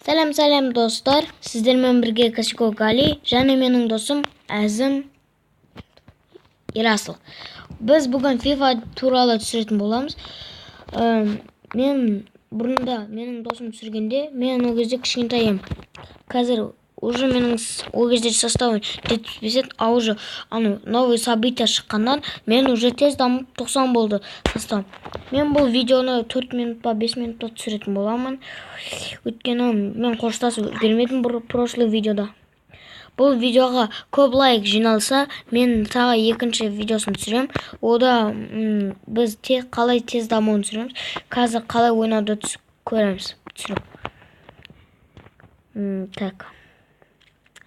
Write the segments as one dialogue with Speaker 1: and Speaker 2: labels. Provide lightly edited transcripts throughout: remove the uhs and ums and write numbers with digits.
Speaker 1: Сәлем сәлем достар, сіздермен бірге Кашико Гали және менің досым Әзім Ерасыл. Біз бүгін FIFA туралы түсіретін боламыз. Мен бұрында менің досым түсіргенде, мен ол кезде кішкентай едім. Қазір уже менің ол кезде составым 75 еді, а уже анау новый события шыққаннан мен уже тез дамып 90 болды состав. Мен бұл видеоны 4 минут па 5 минутта түсіретін боламын. Өйткені мен қоштасып үлгермедім бір прошлый видеода. Бұл видеоға көп лайк жиналса, мен тағы екінші видеосын түсірем. Ода біз тек қалай тез дамуын түсіреміз. Қазір қалай ойнауды көреміз. Түсіріп. Так.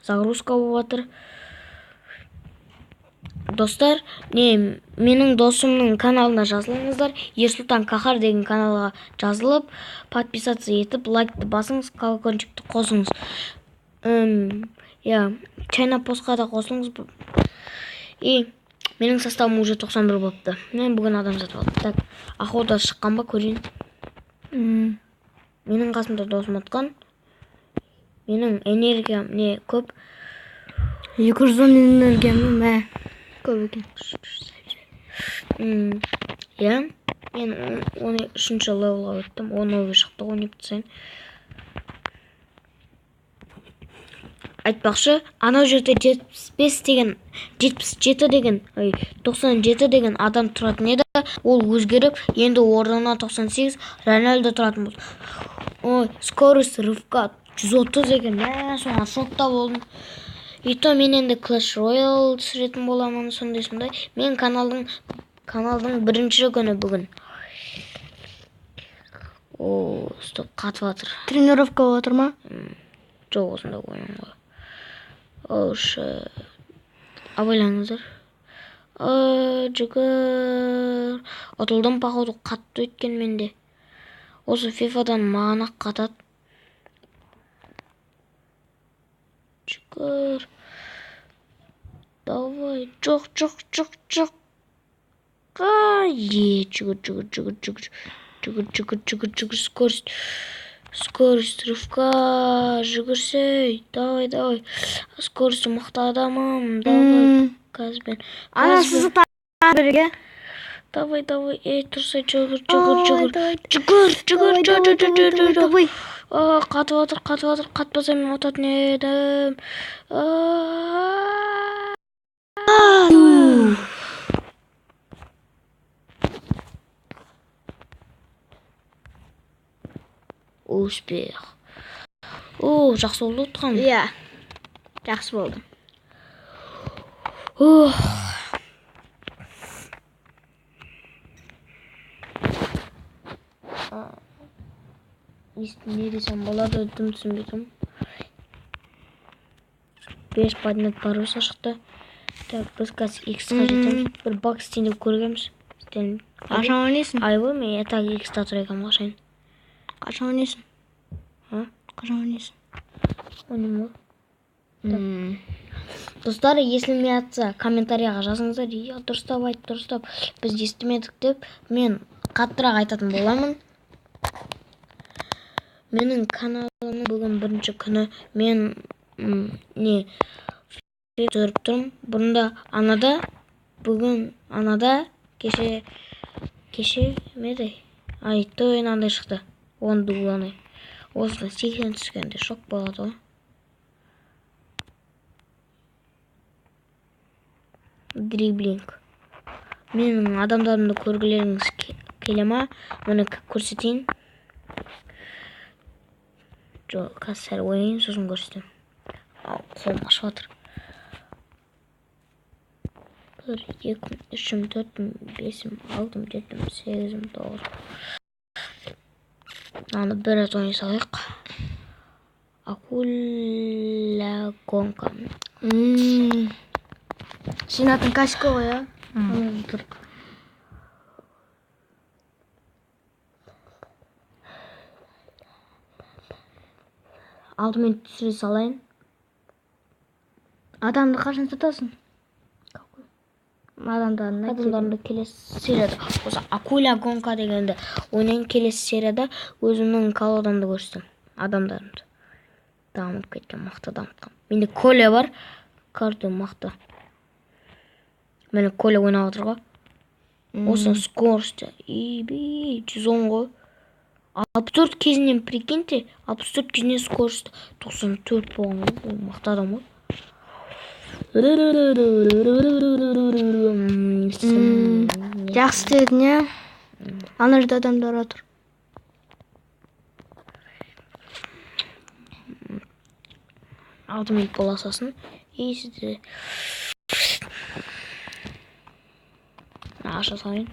Speaker 1: Загрузка болып жатыр. Достар, менің досымның каналына жазылыңыздар. Ерсұлтан Кахар деген каналға жазылып, подписаться етіп, лайкты басыңыз, колокольчикті қосыңыз. Я, Чайна постқа да қосылыңыз. И менің составым уже 91 болыпты. Мен бүгін адам сатып алдым. Так, охота шыққан ба көрейін. Менің қасымда досым отқан. Менің энергиям не көп.
Speaker 2: 210 энергиям мә. Көп екен.
Speaker 1: Иә. Мен он үшінші левелға өттім. Он новый шықты ғой, не бітсең. Айтпақшы, анау жерде 75 деген, 77 деген, ой, 97 деген адам тұратын еді. Ол өзгеріп, енді орнына 98 Рональдо тұратын болды. Ой, скорость рывка 130 екен. Мә, соған шокта болдым. И то мен енді Clash Royale түсіретін боламын, сондай-сондай. Мен каналдың бірінші күні бүгін. О, стоп, қатып жатыр.
Speaker 2: Тренировка болып жатыр ма?
Speaker 1: Жоқ, осындай ойын ғой. О, абайлаңыздар. Жүгір. Ұтылдым, походу, қатты өткен менде. Осы FIFA-дан маған ақ қатады. Жүгір. Давай. Жоқ, жоқ, жоқ, жоқ. Е, жүгір, жүгір, жүгір, жүгір. Жүгір, жүгір, жүгір, жүгір. Скорость. Скорость рывка. Жүгірсей. Давай, давай. Скорость мықты адамым. Давай. Қазбен.
Speaker 2: Ана сызықты керек, е?
Speaker 1: Давай, давай. Ей, тұрсай, жүгір, жүгір, жүгір. Жүгір, жүгір,
Speaker 2: Давай,
Speaker 1: жүгір,
Speaker 2: давай,
Speaker 1: жүгір,
Speaker 2: давай,
Speaker 1: жүгір.
Speaker 2: давай.
Speaker 1: Қатып жатыр, қатып жатыр. Қатпаса мен ұтатын едім. Успех. О, жақсы болды ұтқан.
Speaker 2: Иә. Жақсы болды.
Speaker 1: Ух. Не десем болады, дым түсінбей тұрмын. 5 поднят паруса шықты. Так, біз қазір X-қа жетеміз. Бір бак істейін деп көргенбіз. Істейін.
Speaker 2: Қашан ойнайсың?
Speaker 1: Айбы, мен так X-та тұр екенмін, қашан.
Speaker 2: Қашан ойнайсың?
Speaker 1: А?
Speaker 2: Қашан ойнайсың?
Speaker 1: Ойнаймын ғой. Достар, если мен атса, комментарияға жазыңыздар. Иә, дұрыстап айт, дұрыстап. Біз естімедік деп, мен қаттырақ айтатын боламын. Менің каналымның бүгін бірінші күні мен, не түсіріп тұрмын. Бұрында анада, бүгін анада, кеше ме еді? Ай, той мынандай шықты. Он дуыланы. Осыдан 80 түскенде шок болады ғой. Дриблинг. Менің адамдарымды көргілеріңіз келе ма? Мұны көрсетейін. Жоқ, қазір сәл ойнайын, сосын көрсетемін. Ау, қолым ашып жатыр. 1, 2, 3, 4, 5, 6, 7, 8, 9. Аны бір рет ойнай салайық. Акула гонка.
Speaker 2: Сенің атың Кашко ғой, а? Тұр.
Speaker 1: Алдымен түсіре салайын.
Speaker 2: Адамды қашан сатасың? Адамдарына
Speaker 1: Адамдарымды келесі серияда. Осы акула гонка дегенді ойнайын, келесі серияда өзімнің колодамды көрсетемін. Адамдарымды. Дамып кеткен, мықты дамытқан. Менде Коля бар. Карта мықты. Міне Коля ойнап отыр ғой. Осы скорость. Иби, 110 ғой. 64 кезінен, прикиньте, 64 кезінен скорость 94 болған ғой. Бұл мықты адам ғой.
Speaker 2: Жақсы дедің, иә? Ана жерде адамдар отыр.
Speaker 1: 6 минут бола салсын. И сізді аша салайын.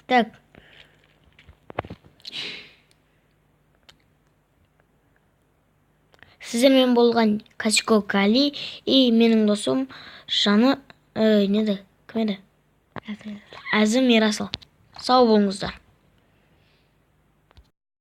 Speaker 1: Так. Сіздермен болған Касико Кали и менің досым Жаны, неді? Кім еді? Әзім Ерасыл. Сау болыңыздар.